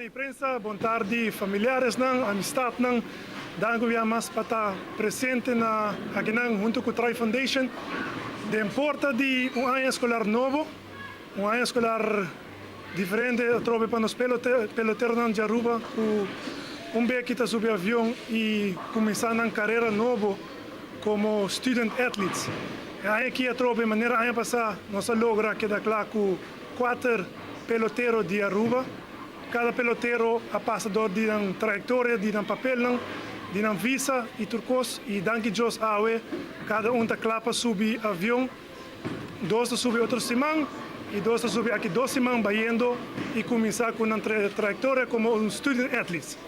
Bini prensa, bon tardi familiaresnan, amistadnan. Danki un bia mas pa ta presente na akinan hunto cu Thrive Foundation den porta di un aña escolar nobo, un aña escolar diferente atrobe pa nos peloteronan di Aruba cu un beki ta subi avion y cuminsa nan carera nobo como student athletes. E aña aki atrobe manera aña pasa nos a logra keda cla cu Cuater pelotero di Aruba. Cada pelotero a pasa door di nan trayectoria, di nan papelnan, di nan visa y tur cos y danki Dios awe cada un ta cla pa subi avion. Dos ta subi otro siman y dos ta subi aki dos siman bayendo y cuminsa cu nan trayectoria como un student athletes.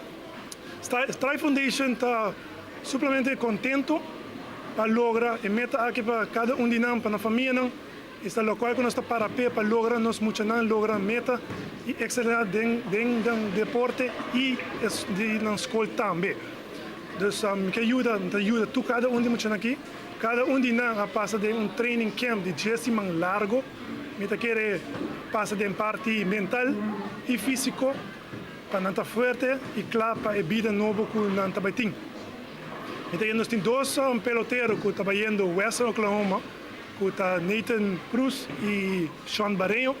Strive Foundation ta suplemente contento pa logra e meta aki pa cada un di nan, pa nan famianan. Esta locual cu nos ta para p'e pa logra nos muchanan logra meta y excelá den den nan deporte y di nan scol tambe. Dus mi ke yuda, mi ta yuda tur cada un di muchanan aki. Cada un di nan a pasa den un training camp di dies siman largo. Mi ta kere pasa den parti mental y fisico pa nan ta fuerte y cla pa e bida nobo cu nan ta bay tin. Mi ta kere nos tin dos pelotero cu ta bayendo Western Oklahoma. Ku ta Nathan Cruz i Sean Bareño.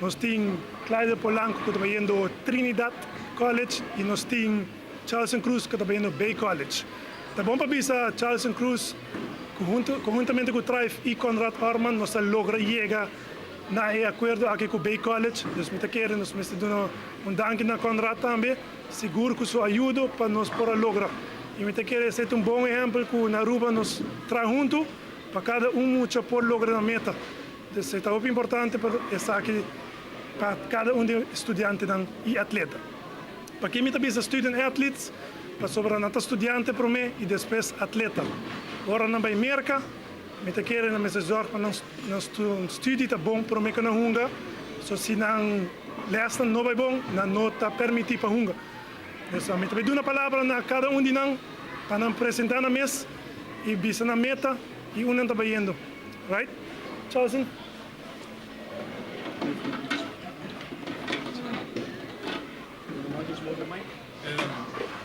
Nos tin Clyde Polanco ku ta bayendo Trinidad College i nos tin Charleston Cruz ku ta bayendo Bay College. Ta bon pa bisa Charleston Cruz ku hunto konhuntamente ku Thrive i Conrad Orman nos a logra yega na e akuerdo aki ku Bay College. Dus mi ta kere nos mester duna un danki na Conrad tambe, sigur ku su ayudo pa nos por a logra. I mi ta kere esei ta un bon ehèmpel ku na Aruba nos traha huntu. Pa kada un mucha por logra nan meta. Entonces e ta hopi importante pa esaki pa kada un di e studiantenan i atleta. Paki mi ta bisa student athletes? Pasobra nan ta studiante prome i despues atleta. Ora nan bai Merka, mi ta kere nan mester zorg pa nan studi ta bon prome ku nan hunga. So si nan lesnan no bai bon, nan no ta permiti pa hunga. Entonces mi ta bai duna palabra na kada un di nan pa nan presenta nan mes. Y bisa nan meta y unda nan ta bayendo. Right? Charleston?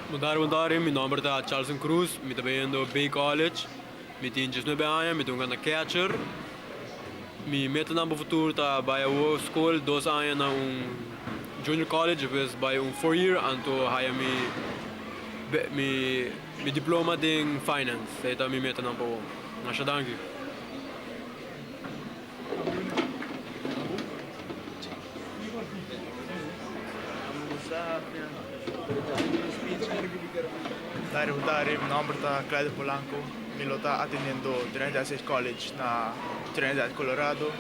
Bon tardi, bon tardi. Mi nomber ta Charleston Cruz. Mi ta bayendo Bay College. Mi tin diesnuebe aña. Mi ta hunga na catcher. Mi metanan pa futuro ta bai awo skol dos aña na un junior college, despues bai un four year anto haya mi mi. Mi diploma den finance, ei ta mi metanan pa wou. Masha danki. Dari Hudari, mi nomber ta Clyde Polanco, mi lo ta atendiendo Trinidad State College na Trinidad, Colorado.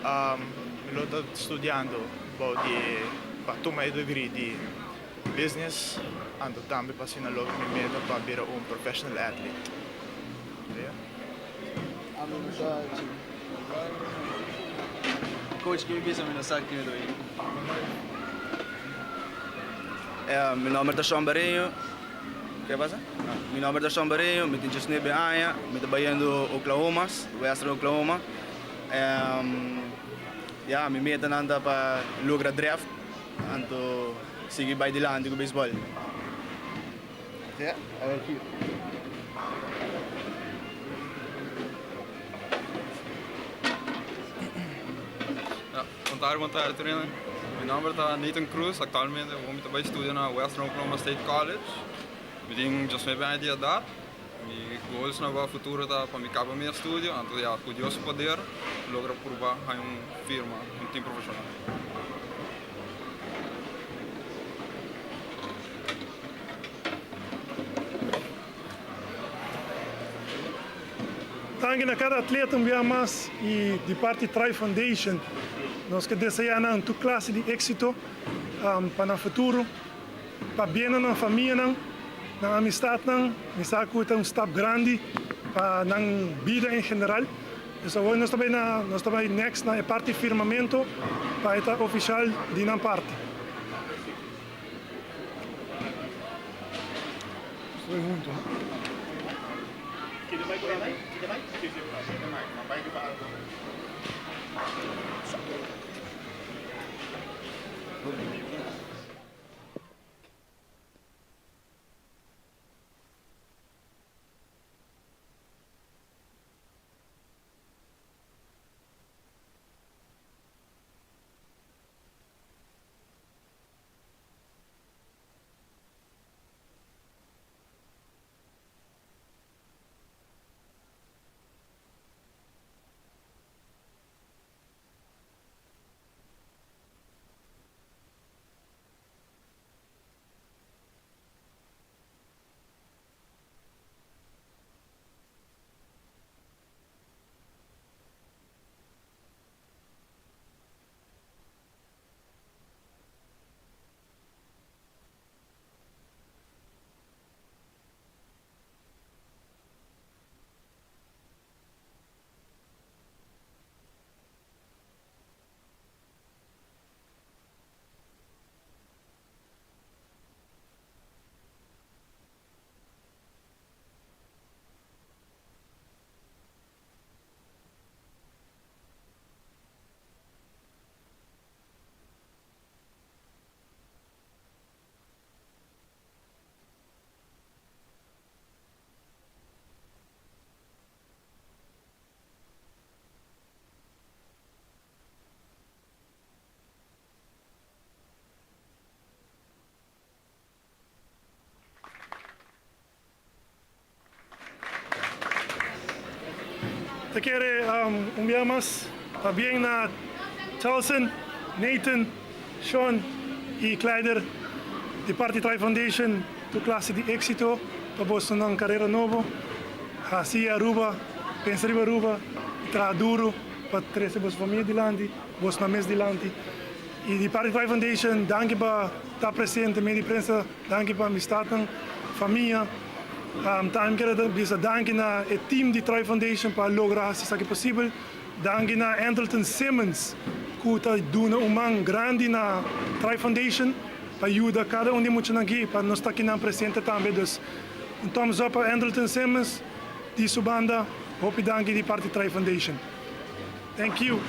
Mi lo ta studiando bou di pa tuma e degree di Business, anto tambe pa asina logra mi meta pa bira un professional athlete. Ami no sa chi. Coach ki mi bisa mi no sa ki mi ta bin. Mi nomber ta Sean Bareño. Ke pasa? Mi nomber ta Sean Bareño, mi tin diesnuebe aña, mi ta bayendo Oklahoma, Western Oklahoma. Ya, mi metanan ta pa logra draft. Anto sigui bai dilanti ku beisbòl. Bon tardi, bon tardi tur hende. Mi nomber ta Nathan Cruz, aktualmente mi ta bai studia na Western Oklahoma State College. Mi tin diesnuebe aña di edat. Mi goals na bo futuro ta pa mi kaba mi estudio, anto ya ku Dios su poder logra purba haña un firma, un team profeshonal. Danki na kada atleta un bia mas y di parti Thrive Foundation nos ke desea nan tur klase di exito pa nan futuro. Pabia na nan famianan, nan amistatnan, mi sa ku ta un stap grandi pa nan bida en general. Dus awor nos ta bai na nos ta bai next na e parti firmamento pa e ta ofishal di nan parti. Nos ta bai huntu, no? Ta kere un bia mas pabien na Charlson, Nathan, Sean y Clyder di parti Tri Foundation tur clase di exito pa boso nan carera nobo. Haci Aruba, pensa riba Aruba y traha duro pa trece boso famia dilanti, boso nan mes dilanti. Y di parti Tri Foundation danki pa ta presente medio di prensa, danki pa amistadnan, famia. Tambe kere bisa danki na e team di Tri Foundation pa logra haci esaki posibel. Danki na Andrelton Simmons cu ta duna un man grandi na Tri Foundation pa yuda cada un di muchanan aki pa nos ta akinan presente tambe. Dus un thumbs up pa Andrelton Simmons di su banda. Hopi danki di parti Tri Foundation. Thank you.